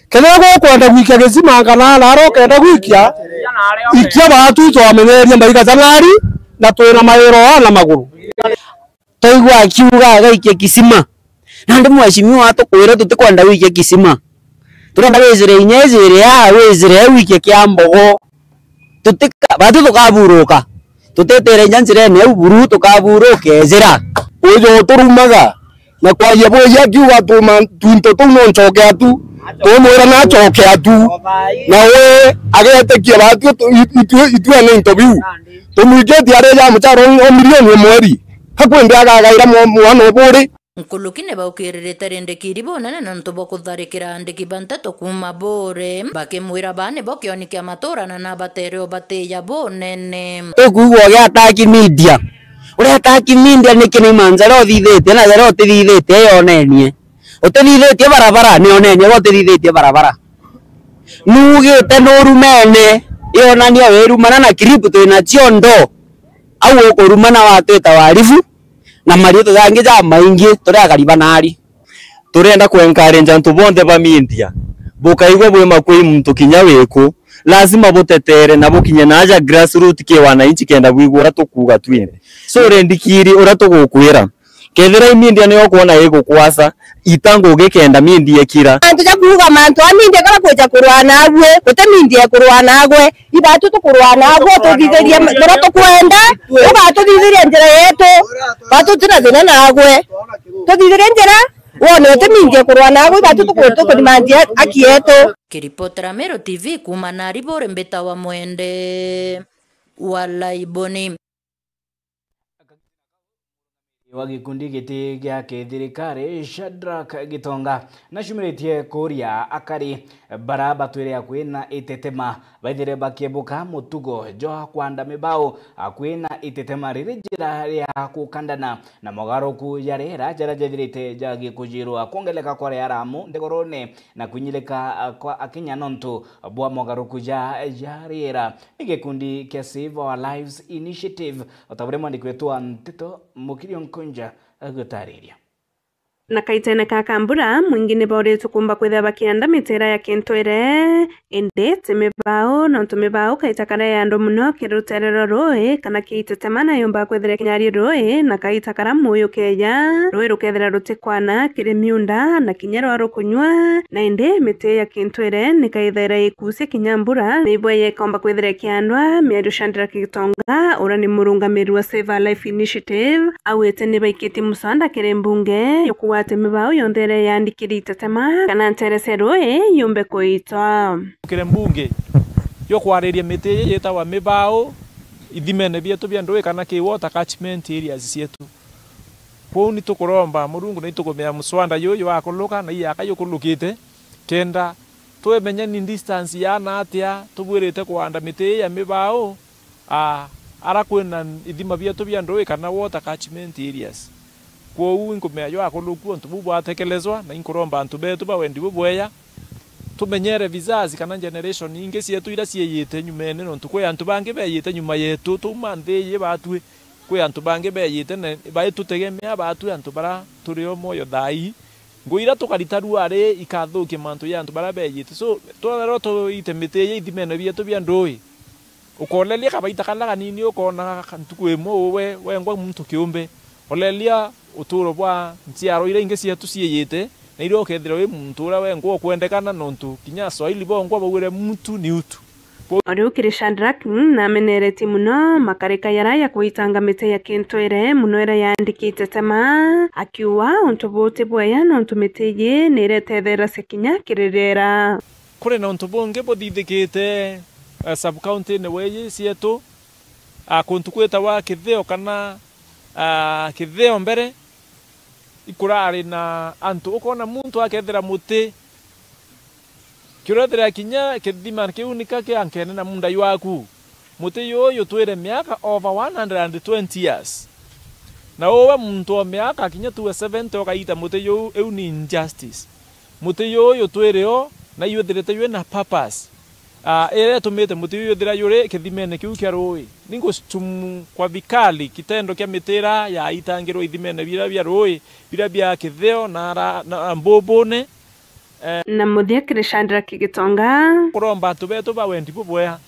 Kethira gukwenda gwikia gisima kana nara ukenda gwikia, ikia batu twamenyeria mbaiga ja nari na twina mawira ona maguru. Twaigua akiuga agaikia kisima. Nandi mheshimiwa atukwira tutikwenda gwikia kisima. Turenda wijire inya ijiri ya wijire wikie kia mbogo. Tutika-, batu tukaburuka. Tutetera inya njirene iu buru tukaburuka ejira. Uju turumaga na kwaria buji akiuga tuma twinto tuu no ncoke atu. Tumwira nacoke atu, na we agetikia batu itu-, itu-, itue ni into biu. Tumwikitie aria ja muchara o milioni o mweri. Kakwende agagaira mwa-, mwana uburi. Nkuruki ni baukiririte rindikiri bunene nontu bwa kutharikira andiki ba nteto kuuma Buuri, bakimwira ba nibo kioni kia matura na nabatere o batiya bunene. Tukuigua ugi attack media. Uri attack media niki? Ni manjara uthithitie na jara utithithitie yonenie. Utithithitie barabara, ni onenie we utithithitie barabara. Nugite nurumene, yonania wirumana na clip twina cio ndo. Au ukurumana watwita warifu, na maritu jangi jamaingi turi akari ba nari. Turenda ku encourage antu bonthe ba media. Bukaigua bwi makui muntu kinya wiku, lazima butetere na bukinye naaja grassroot ki wananchi kenda bwigua uria tukuuga twinthe. So, rindikiri uria tugukwira, kethira i media niyo ukwona igukwasa, ita ngugi kenda media ikira. Antu ja kuuga mantu a media kara kwija kurwaa nagwe, guti media ikurwaa nagwe. Ibatu tukurwaa nagwe, tuthithirie uria tukwenda, uga tuthithirie njira yetu, batu tutina thina nagwe. Tuthithirie njira, wone uti media ikurwaa nagwe, ibatu tuku-, tukurimanjia haki yetu. Kiripotera Meru T V kuuma nari Buuri, mbitawa Mwende wa Laiboni. Wa gikundi giti gia kithirikari, Shadrack Gitonga, nacumiritie kuuria akari bara batwire akui na itetema baithire bakiebuka mutugo jwa kwanda mibao akui na itetema riri njira ria kukandana na mogaruku ja riera jaria jethirite jagikujirwa kwongeleka kwa riaramu nthigurune na kunyirika kwa akinya nontu bwa mogaruku ja, ja riera. Ni gikundi kia Save Our Lives Initiative, o ta buria mwandiki wetu wa nteto Mukiri Onkonja agutariria. Na kaitene ka kambura, mwingi ni bauritwe kumba kwithira bakianda mitira ya kintwire, indi ti mibau, nontu mibau kaita karia yandwa muno kiri rutere rwa rui, kana kiitetema na yumba kwithira kinyari rui, na kaita karia muyu keja, rui rukethira rutikwana kiri miunda, na kinya rwa rukunywa, na indi miti ya kintwire ni kaithaira ikucia kinya mbura, ni ibwa yekomba kwithira ikiandwa. Miario Shadrack Gitonga, uria ni murungamiri wa Save Our Life Initiative, augite ni baikitie muswanda kiri mbunge ya kugwata mibau yonthe iria yandikiri itetema kana ntere cia rui yumbe kuitwa. Kiri mbunge yo kwariria miti iji yitawa mibau ithimene bietu bia ndui kana ki water catchment areas cietu. Kwou ni tukuromba Murungu na itukumia muswanda juju wakuluka na iyaka yukulukite, kenda twimenya ni distance yaana atia tubwirite kuanda miti ii ya mibau, a, ara kwina ithima bietu bia ndui kana water catchment areas. Kwou inkumea jwakuluku untu buu bwatekelezwa, na inkuromba antu betu ba wendi bubwea, tumenyere vizazi kana generation ingi cietu iria cieyite nyumene, nontu kwi antu bangi beyite nyuma yetu, tuma nthi iji batwi. Kwi antu bangi beyite na baitutegemea batwi antu bara turi o mwoyo thaa ii. Ngui iria tukarita rua ri ikathukia mantu ja antu bara beyite. So, twethirwa tuite miti iji ithimene bietu bia ndui, ukoleria kabaita karia kanini, ukona ntuku imwe uwe wengwa muntu kiumbe. Oleria uturo bwa nchiaro iria ingi cietu ciiyite, na iria ukethirwa wi muntu uria wengwa ukwendekana, nontu kinya Aswahili bongwa baugire mtu ni utu. O riu kiri Shadrack, nameneretie muno makarika jaria ja kuitanga miti ya kintwire, muno iria yandikite tema, akiuga untu buu ti bwega, nontu miti iji ni iria itetheragia kinya kiri riera. Kuri na untu bungi buthithikite, eh, sub-county-ini weeji cietu, ah, kuntu kwitawa Kitheo kana, ah, Kitheo mbere, ikurari na antu, ukona muntu akethira muti, kiurethira kinya kithima kiu nika kiankene na munda jwaku. Muti juju jutwire miaka over one hundred and twenty years. Na uwe muntu wa miaka kinya tuwe seventy ukaita muti juju, iu ni injustice. Muti juju jutwire o, na ijuthirite jwina purpose. Ah, iria itumite muti juju juthira juri kithimene kiu kia rui. Ni ngushtumu kwa vikali kitendo kia miti iria yaitangirwa ithimene biria bia rui, biria bia Kitheo na ara-, na Mbubune. Eh. Na muthia kiri Shadrack Gitonga. Kuromba antu betu ba wendi bubwea.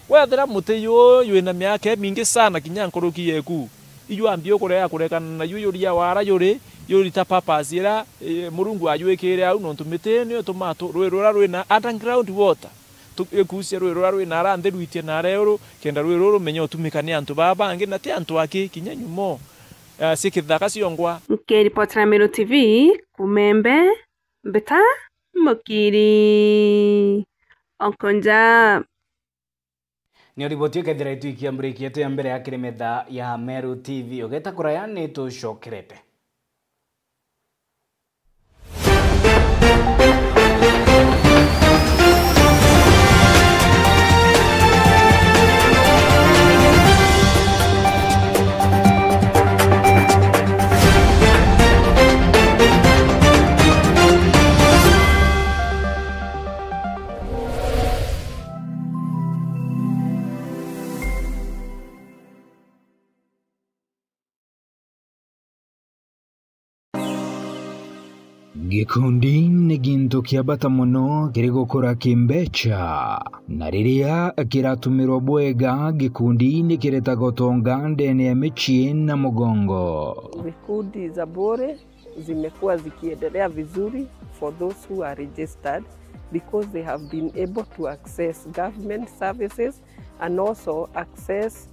Wethira muti juju jwina miaka imingi sana kinya nkuruki yeku, ijwambi ukurea kurekana naju juria wara juri, jurita purpose iria, eh, Murungu ajwikire au, nontu miti niyo itumaa tu-, rui ruria rwina underground water. Tu-, ikucia rui ruria rwina ara nthi rwitie na ara iuru, kenda rui ruru rumenye utumika ni antu baa bangi, na ti antu aki, kinya nyumo, eh, cia kithaka ciongwa. Nkiripotera Meru T V, kuuma Embe, Mbita Mukiri. Okonja. Niyo riboti ikethira itwikia mburiki yetu ya mbere ya kiri metha ya Meru T V. Ugeta kuraya ni tucokerete. Gikundi ni gintu kia bata mono kiri gukura kimbeca, na riria kiratumirwa bwega, gikundi ni kiretaga utonga ndene ya micii na mugongo. Vikundi za Bore zimekuwa zikiendelea vizuri for those who are registered, because they have been able to access government services and also access,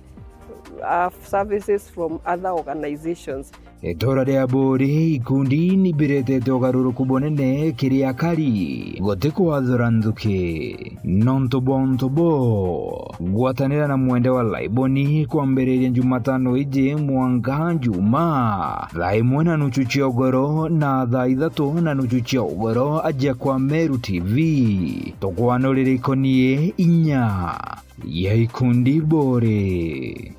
uh, services from other organizations. Itura ria Buri, ikundi ni biretete ugaruruku bunene kiri akari, guti kwathura nthuki. Nontu bwa untu buu, gwatanira na mwende wa Laiboni kwambiriria Jumatano iji mwanka Juma, thaa imwe na nuchu cia ugoro na thaa ithatu na nuchu cia ugoro, aja kwa Meru T V. Tukwanurira ikoni inya ya ikundi Bore.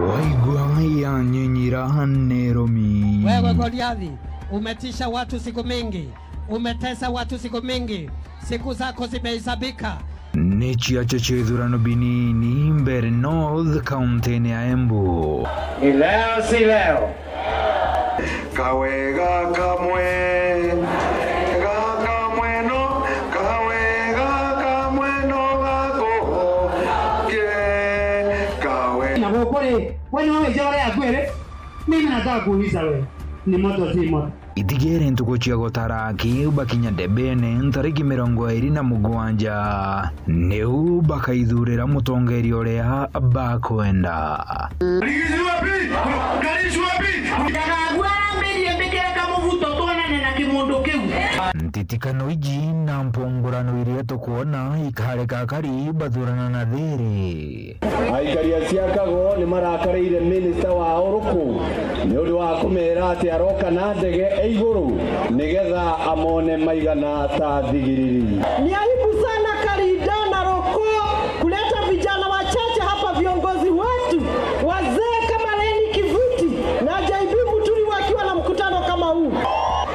Waigua yanyinyira nĩ rũmi. Wewe Goliathi, umetisha watu siku mingi, umetesa watu siku mingi, siku zako zimehesabika. Nĩ ciaca cia ithurano binini Mbeere North, kaunti-inĩ ya Embu. Ni leo, si leo. Kawega kamwe, ga kamwe no, kawega kamwe no gakuhokie, kawe- Na gukuri, we ni wewe jore yaku iri? Mimi nataka kuuliza wewe, ni moto si moto? Itigere ntuku cia gutara aki bakinya ndebene ntariki mirongo iri na mugwanja. Niu bakaithurira mutongeria uria bakwenda. Gachagua arambirie mbikire kamubuto twonane na kimundu kiu. Ntitikano iji na mpungurano iria tukwona ikareka akari bathurana na thiri. Aikari a Chicago ni marakariire minista wa uruku ni undu wa kumeera ati aroka na ndege e iguru nigetha amone maigana ta thigiriri. Ni aibu sana Karinda na Roko kuleta vijana wachache hapa, viongozi wetu, wazee kama Leni Kivuti na J B Muturi wakiwa na mkutano kama huu.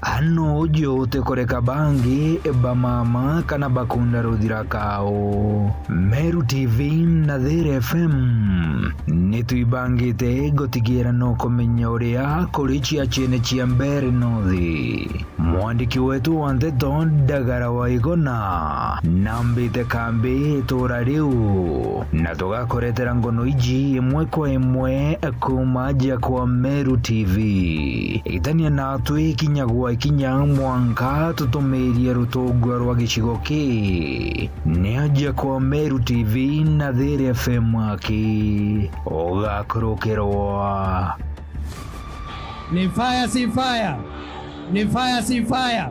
Ano uju utikureka bangi bamama kana bakunda ruthira kao. Meru T V na Thiri F M nitwibangite gutigira no kumenya uria kuri ciacene cia Mbeere North. Mwandiki wetu wa nteto Ndagara wa Igona nambite kambi itura riu, na tugakuretera ngono iji imwe kwa imwe kuuma aja kwa Meru T V. Itania natwi kinya gwa kinya mwanka tutumirie rutungwa rwa gicigo ki. Ni aja kwa Meru T V na Thiri F M aki ugakurukirwa. Ni fire, si fire. Ni fire, si fire.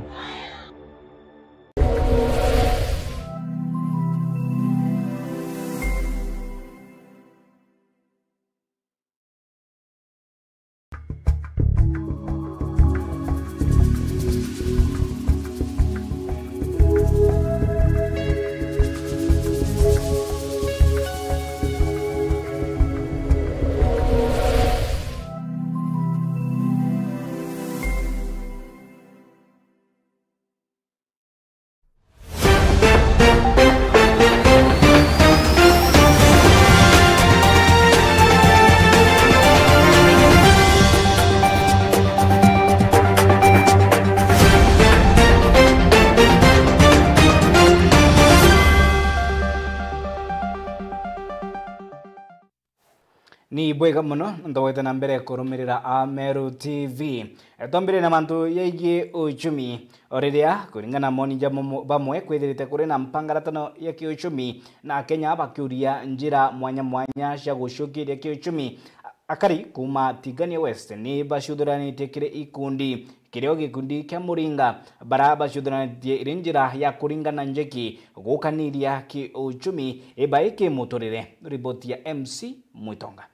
Ni bwega mono, ntogwete na mbere kurumirira Ameru T V. E, twambire na mantu yegie uchumi. O riria, kuringana na moni ja momo-, bamwe, kwithirite kuri na mpangaratano ya kiuchumi, na Akenya bakiuria njira mwanya mwanya cia gucukiria kiuchumi. A-, akari kuma Tigania West ni bacuthuranitie kiri ikundi, kirio gikundi kia Muringa, bara bacuthuranitie iri njira ya kuringana njeki gukaniria kiuchumi, ibai kimuturire. Riboti ya M C Mwitonga.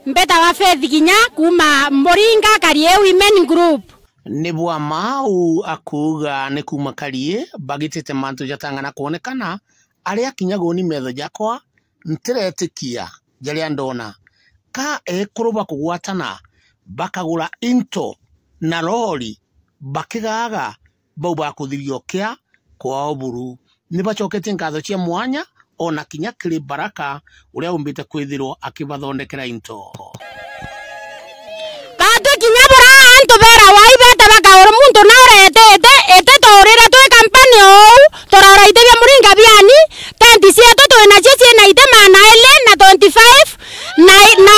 Mbetawa Faith Kinya kuma Muringa Karie Women Group. Ni bwa ma uu akuuga ni kuuma Karie bagitite mantu jatang'ana kwonekana, aria kinya guni metho jakwa ntiretikia jaria ndona. Ka ekuru bakugwatana bakagura into na lori bakigaaga bau bakuthiria ukia kwao buru. Ni bacoketie nkatho cia mwanya, ona kinya kiri Baraka, uria umbite kwithirwa akibathondekera into. Batwi kinya bura antu bera wai bete bakaura muntu na uretete, iti taurire twi kampani ou, turora iti bia Muringa biani, tenti cietu twi nacio cina iti magana eri na twenty-five, na, na,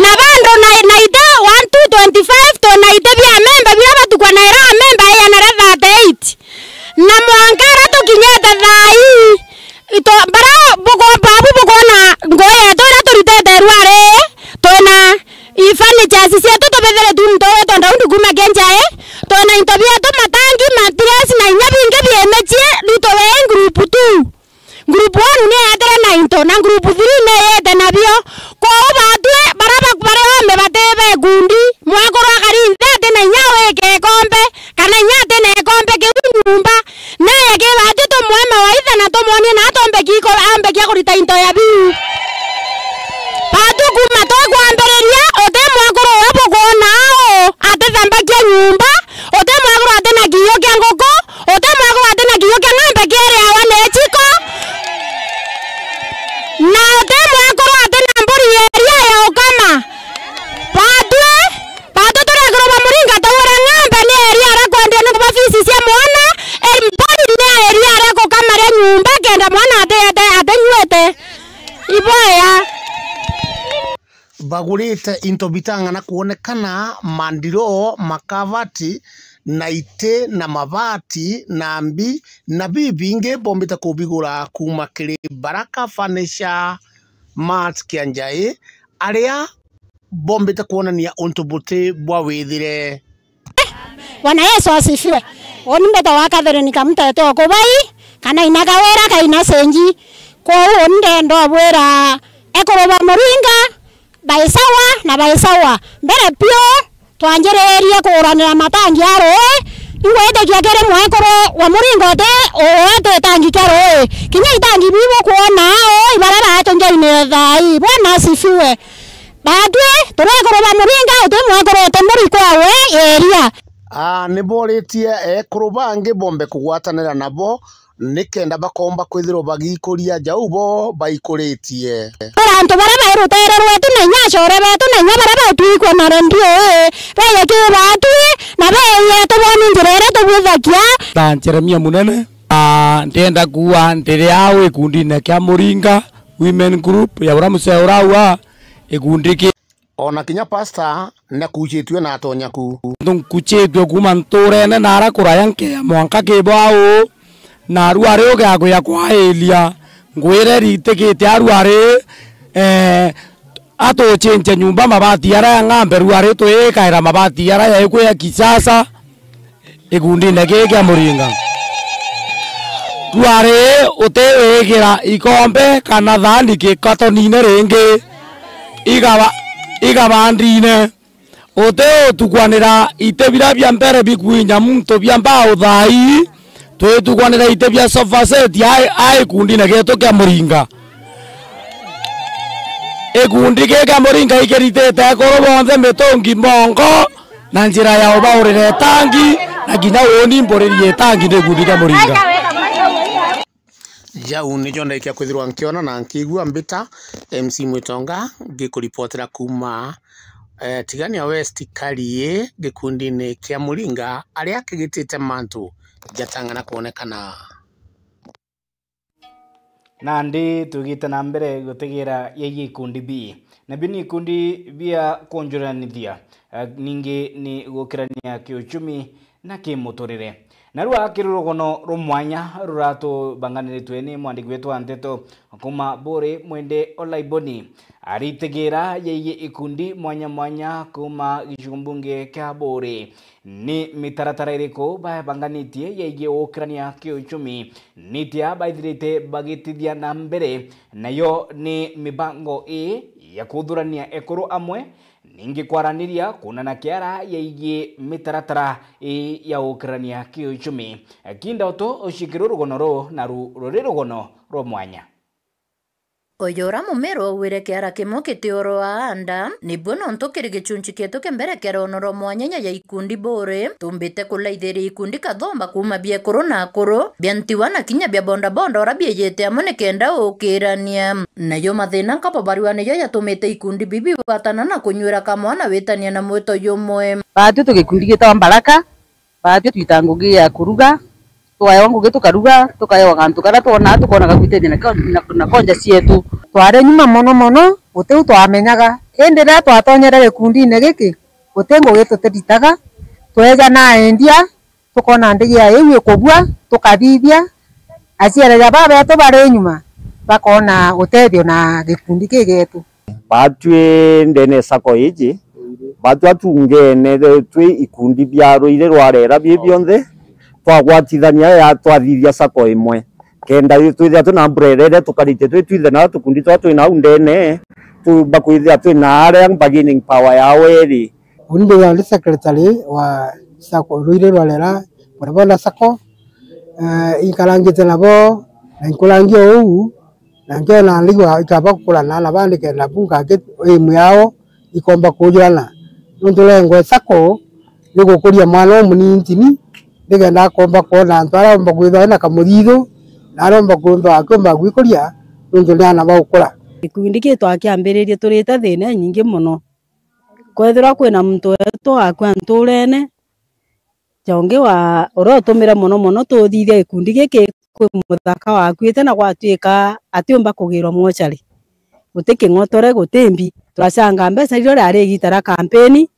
na bandu na, na ite one two twenty-five, twi na ite bia amemba biria batukwa na ira amemba iana ria thirty-eight. Na mwanka aria tukinyite thaa ii, ito, baria buko-, babu bukwona ngui yetu iria turitite irua ri, twina i furnitures cietu tubithiritue into witwa ndaundi kuuma Kenjai, twina into bietu, matangi, matiresi na inya bingi bie micii, riu twi group two. Group one ni yeetire na into, na group three ni yete nabio. Kwou batwi, baria ba-, bari oome bati ba ikundi, mwekuru akari nthi ati na inya wike ikombe, kana inya ati na ikombe kiu nyumba, naye ki batwi tumwe mawaitha na tumwonie na atombe kiiko, ambe kia kurita into ya biu. Batwi kuuma twi kwambiriria, uti mwekuru uria bukwona uu, ati thambakia nyumba, uti mwekuru ati na kiio kia nguku, uti mwekuru ati na kiio kia ng'ombe kieriawa ni chiko, na uti mwekuru ati na mburi ya iria ya ukama. Batwi, batwi turi ekuru ba Muringa taura ng'ombe ni iria ria kwendia ni kuba fees cia mwana, e, mburi ni iria ria gukama ria nyumba kenda mwana ati, ati, atinyuite. Iboya. Bagurite into bitang'ana kwonekana, mandiro, makavati, na iti, na mabati, na mbi, na bibingi bombite kubigura kuuma kiri Baraka Furniture Mart Kianjai, aria bombite kwonania untu buti bwa withire. Bwana Yesu asifiwe. Uni mbetawa Catherine Kamutete o Kubai, kana ina Kawira, kaina Senji. Kwou uni ndenda ubwira ekuru ba Muringa, bai sawa na bai sawa. Mbere piu, twanjiririe kuguranira matangi a ruui. Ingwitikia kiri mwekuru wa Muringa uti uete itangi kia ruui. Kinya itangi biu bukwona uu, ibaria batunjainire thaa ii. Bwana asifiwe. Batwi, turi ekuru ba Muringa, uti mwekuru uti mburi kwawe iria. Aa, ni boritie ekuru bangi bombe kugwatanira nabo, nikenda bakomba kwithirwa bagikuria jau bo baikuritie. Kuri antu baria bai rutere rwetu na inya acore betu na inya baria batwikua na rendio ii, beye ki batwi, na beye tubone njira iria tubwithagia. Ta Jeremia Munene, aa, ndienda kuuga ndiri au gikundine kia Muringa Women Group ya uria musee uraua gikundi ki Ona kinya pastor nakucitue na atonya ku. Nkucitue kuuma ntuurene na ara kuraya nkeya mwanka kibo au, na aru ari ugeagwia kwailia ngwire ritikite aru ari, eh, atuchinche nyumba mabati ara ya ng'ambe, ru ari tuikaira mabati ara ya ikwia kisasa. Gikundine giki kia Muringa. Rwari utiwigira ikombe kana thaani gikatonine ringi, igaba-, igabandine. Utiutukwanira iti biria bia mbere bikwinya muntu bia mbao thaai, twitukwanira iti bia sofa set ai, ai gikundine gitu kia Muringa. Gikundi giki kia Muringa ikiritite ekuru bonthe mitungi mongo na njira ya ubaurira itangi, na kinya uuni mburirie itangi ni gikundi kia Muringa. Jau nijo ndaikia kwithirwa nkiona na nkiigua mbita M C Mwitonga ngikuripotera kuuma, eh, Tigania West Karie gikundine kia Muringa aria kigitite mantu jatang'ana kwonekana. Nandi tugite na mbere gutigira yegie ikundi bii. Nabio ni ikundi bia kwonjoranithia, eh, ningi ni gukirania kiuchumi na kimuturire. Narua kiri rugono rwa mwanya ruratubanganiritwe ni mwandiki wetu wa nteto kuma Buri Mwende Olaiboni. Aritigira yegie ikundi mwanya mwanya kuma gicigo mbunge kia Buri. Ni mitaratara iriku baebanganitie yegie gukirania kiuchumi? Nitia baithirite bagitithia na mbere? Nayo ni mibango ii ya kuthurania ekuru amwe, ningi kwaraniria kuonana kiara yegie mitaratara ii ya gukirania kiuchumi. Kindoto ucikiru rugono ruu naru ruri rugono rwa mwanya. Uyu ura mumiru augwire kiara kimwe kitiorwa nda, nibuo nontu kiri gichunchi kietu kia mbere kia rono rwa mwanyanya ya ikundi Buri, tumbite kulaithiria ikundi kathomba kuuma bia ekuru na akuru, bia ntiwa na kinya bia bodaboda ura biijite amwe nikenda ukirania. Nayo mathina nkabo barua niyo yatumite ikundi bibi bigwatana na kunyuira kamwana witania na mwito jumwe. Baatwi tu gikundi gitagwa Mbaraka, baatwi twita ngugi ya kuruga, tukaewa ngugi tukaruga, tukaewa gantu karia twonaa tukonaga gwitethia na ko-, na, na konja cietu. Twari nyuma mono mono, guti u twamenyaga. Indi riria twatonyere gikundine giki, guti ngugi tutiritaga, tweja na endia, tukona ndigia iu ikubua, tukathithia, aciari ja babetu bari nyuma, bakona utethio na gikundi ki gietu. Baatwi ndene sacco iji, baatwi atungene twi ikundi bia ruiri rwa rera bi bionthe, twagwatithania ya twathithia sacco imwe. Kenda twithira twina mburere iria tukarite twi twithe na tukundi twa twina au ndene, tuumba kwithira twina aria bargaining power yao iri. Uni ndi ndi secretary wa sacco, ruiri rwa rera, bodaboda sacco. Eh, inkarangite nabo, na inkurangia uu, na nkiona ndigwa ikaba gukurana na bandi kenda bunga aim yao ikomba kujurana. Nontu rengwe sacco ni gukuria mwana umunini ntini, nikenda akomba kwona antu aria omba kwithwa ena kamuthithu, na aria omba kwithwa akiomba gwikuria, nontu ni ana ba gukura. Gikundi ki twakiambiririe turite thina inyingi mono. Kwethirwa kwina muntu wetu akua nturene, ja ungi wa uria utumire mono mono tuthithia gikundi giki kwi muthaka wakuite na gwatuika atiumba kugirwa mochari. Guti king'otore, guti mbi. Turacanga mbeca irio riari igita ria kampeni,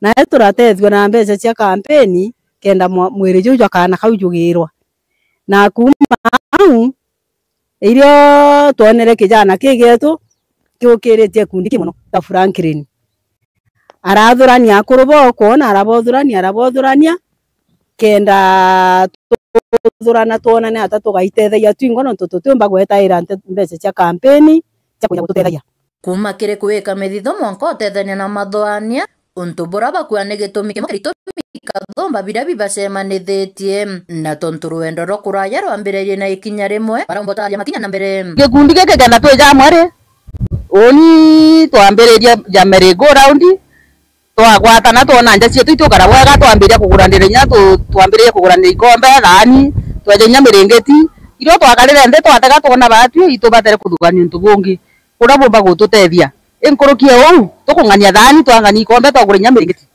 nae turatethua na mbeca cia kampeni kenda mwa-, mwiri juu jwa kaana kau jugirwa. Na kuuma au, irio twonere kijana ki gietu kiukiritie gikundi ki mono ta Franklin. Arathurania akuru bokwo, na arabothurania, arabothurania, kenda tuthurana twonane ata tugaitethagia twingwa, nontu tutiumba gwetaira nte-, mbeca cia kampeni cia kuja gututethagia. Kuuma kiri kuika mithitho mwanka utethania na mathoania, untu bura bakua ni gitumi kimwe kia itumi kathomba biria bibacemanithitie. Na tontu rwendo rwa kuraya rwambiririe na ikinya rimwe, baraumba utaria makinya na mbere. Gikundi giki kenda twija amwe ri, uni twambiririe ja merry go round, twagwatana twona nja cietu itukara bwega, twambiria kuguranira inya tu-, twambiririe kuguranira ikombe, thaani, tweja inya miringiti. Irio twakarire nthi twatega twona baatwi itubatere kuthugania untu bungi. Uria bumba gututethia. I nkuruki ya uu, tukung'ania thaani, twang'ania ikombe, twagura inya miringiti.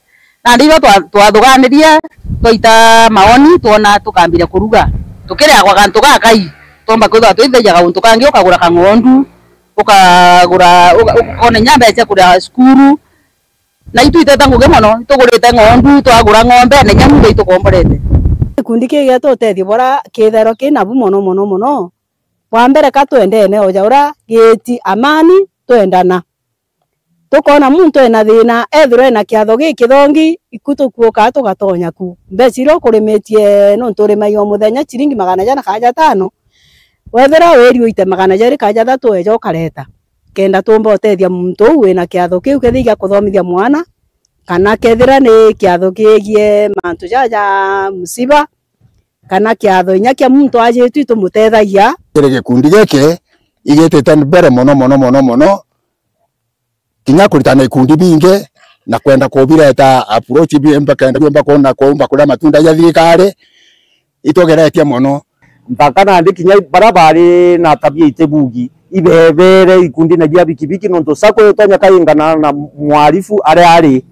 Nandi irio twa-, twathuganirie, twaita maoni, twona tukambiria kuruga. Tukiriagwa gantu gakai, twomba kwithirwa twithagia gauntu kangi, ukagura kang'ondu, ukagura, uka-, ukona inya mbeca cia kuriha cukuru. Na itwitete ngugi mono, itugurite ng'ondu, twagura ng'ombe, na inya mundo itukomborete. Gikundi ki gietu utethio bura kithairwa ki nabu mono, mono, mono. Bwa mbere, ka twendene o ja uria giti amani, twendana. Tukona muntu ena thina, ethirwa ena kiatho gikithongi, iku tukuukaa tugatonya ku. Mbeca iria ukurimitie, nontu urimagia o muthenya ciringi magana jana kana jatano, wethirwa wiri uite magana jeri kana jathatu, weja ukareta, kenda tuumba utethia muntu uu wina kiatho kiu, kethira gia kuthomithia mwana, kana kethira ni kiatho kiegie mantu jaja ja musiba, kana kiatho inya kia muntu ajitwi, tumutethagia. Kiri gikundi giki igitite mbere mono, mono, mono, mono, kinya kuritana ikundi bingi na kwenda kubireta approach biumba, kenda biumba kwona, kuumba kuria matunda ja thirikari, itugeretie mono. Mpaka nandi kinya baria bari na tabia itibugi, ibebere ikundine bia bikibiki, nontu sacco itonya kaingana na mwarifu aria ari,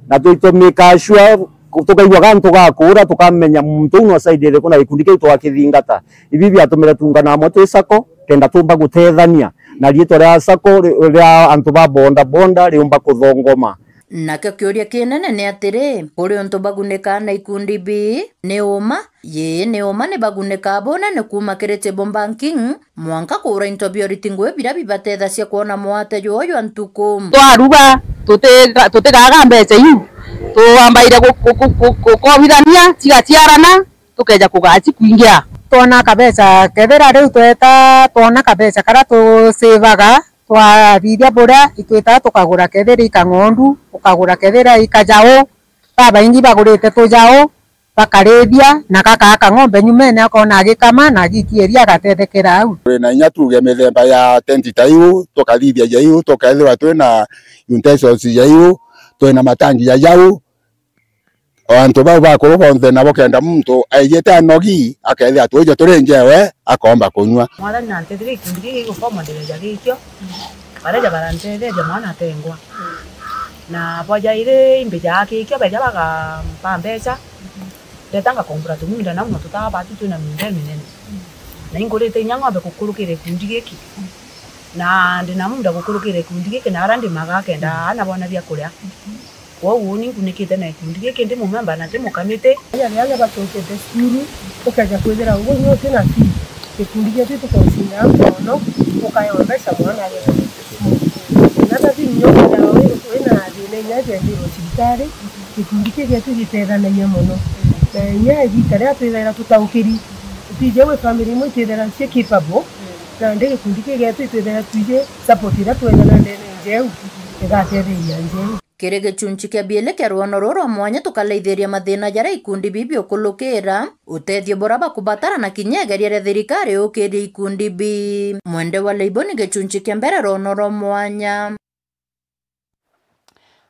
na tu-, tu make sure tukaigua gantu ga kuura, tukamenya muntu uu no side iriku na gikundi kiu twakithingata. Ibi biatumire tuungana amwe twi sacco, Kenda tumba gutethania na riitwa ria sacco ri-, ria antu ba boda boda riumba kuthongoma. Nakio kiuria kinene ni atiri, kuri untu bagunikaa na ikundi bii, ni uma? Yii, ni uma ni bagunikaa bunene kuuma kiri table banking, mwanka kugura into bia uriti ngui biria bibatethagia kwona mwate jwao jwa ntuku. Twaruga, tutiga-, tutigaga mbeca iu, twambaire gu-, gu-, gu-, gu-, gukobithania, cigaciarana, tukeja kugaci kwingia. Twona kabeca, kethira riu tweta, twona kabeca karia tusivaga, twathithia buria, itwitaga tukagura kethira i kang'ondu, ukagura kethira i kajau, babaingi bagurite tujau, bakarithia, na gakaa kang'ombe nyumene, akona agikama, na agitiiria, agatethekera au. Twi na inya tuge mithemba ya tenti ta iu, tukathithiagia iu, tukethirwa twi na utensils ja iu, twi na matangi ja jau. O antu bau bakuru bonthe nabo kenda muntu aijite anogi, akethira twije turi njewe, akomba kunyua. Mwathani nantethire gikundi giki gigukomba ndigeja gikio, bareja barantetheja mwana atengwa. Na bwajaire imbijaa gikio, beja bagampa mbeca, ndeta ngakombora tumunda nau, na tutaa bati twina miunda iminene. Na ingurite inya ng'ombe gukurukira gikundi giki. Na ndina munda gukurukira gikundi giki, na aria ndimaga kenda aana boona bia kuria. Kwou uni nkunikite na gikundi giki ndi mumemba na ndi mukamiti. Aria riria bacokete cukuru, ukeja kwithira ugu inya uti na fee, gikundi gietu tukocinaa mono, ukaewa mbeca mwana agethoma cukuru. Na ta fee inya ukethirwa wi, wina thina inya jendirwe cibitari, gikundi kii gietu gitethanagia mono. Na inya igita riria twithaira tutaukiri, twije gwi family imwe itwithaira cie capable, nandi gikundi kii gietu itwithaira twije support iria twethana ndene njeu igatetheria njeu. Kiri gicunci kia biili kia rwono ruu rwa mwanya, tukaraithiria mathina jaria ikundi bii biukulukira, utethio buria bakubatara, na kinya igeria ria thirikari ukiria ikundi bii. Mwende wa Leibo ni gicunci kia mbere, rwono rwa mwanya.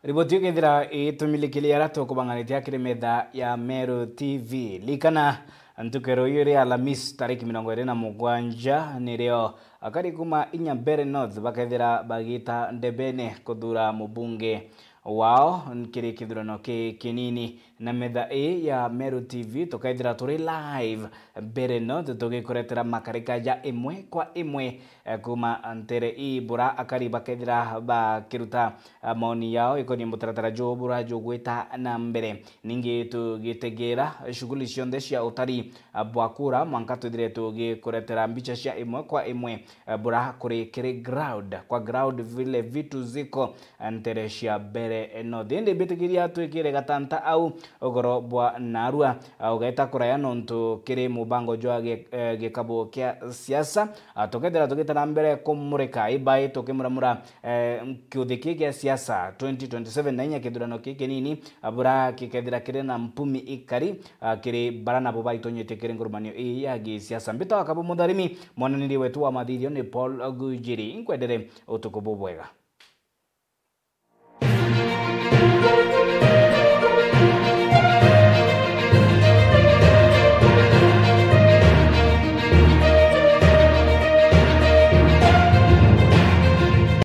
Riboti iu kethira itumilikiria aria tukubanganitie akiri metha ya Meru T V. Likana, ntukero iu iri Alhamisi tariki mirongo iri na mugwanja, nirio akari kuma inya Mbeere North bakethira bagita ndebene kuthura mubunge wao kiri kithurano ki kinini. Na metha ii ya Meru T V, tukethira turi live Mbeere North, tugikuretera makarika ja imwe kwa imwe, eh, kuma ntere ii, bura akari bakethira bakiruta, eh, maoni yao ikonie mutaratara juu bura jugwita na mbere. Ningi tugitegera shughuli cionthe cia utari, eh, bwa kura, mwanka twithire tugikuretera mbicha cia imwe kwa imwe, eh, bura kuri kiri ground, kwa ground vile vitu ziko, eh, ntere cia Mbeere North. Indi mbitikiria twikire gatanta au ugoro bwa narua, eh, ugeta kuraya nontu kiri mubango jwa gi-, eh, gikabu kia siasa. Ah, tukethira tugita na mbere kumurika ibai tukimuramura, eh, kiuthi kii kia siasa twenty twenty-seven na inya kithurano kii kinini, ah, bura gikethira kiri na mpumi ikari, ah, kiri bara nabo baitonyetie kiri ngurumanio ii ya gisiasa. Mbitagwa Kabu Mutharimi, mwananiri wetu wa mathithio ni Paul Gujiri. Inkwendere utuku bubwega.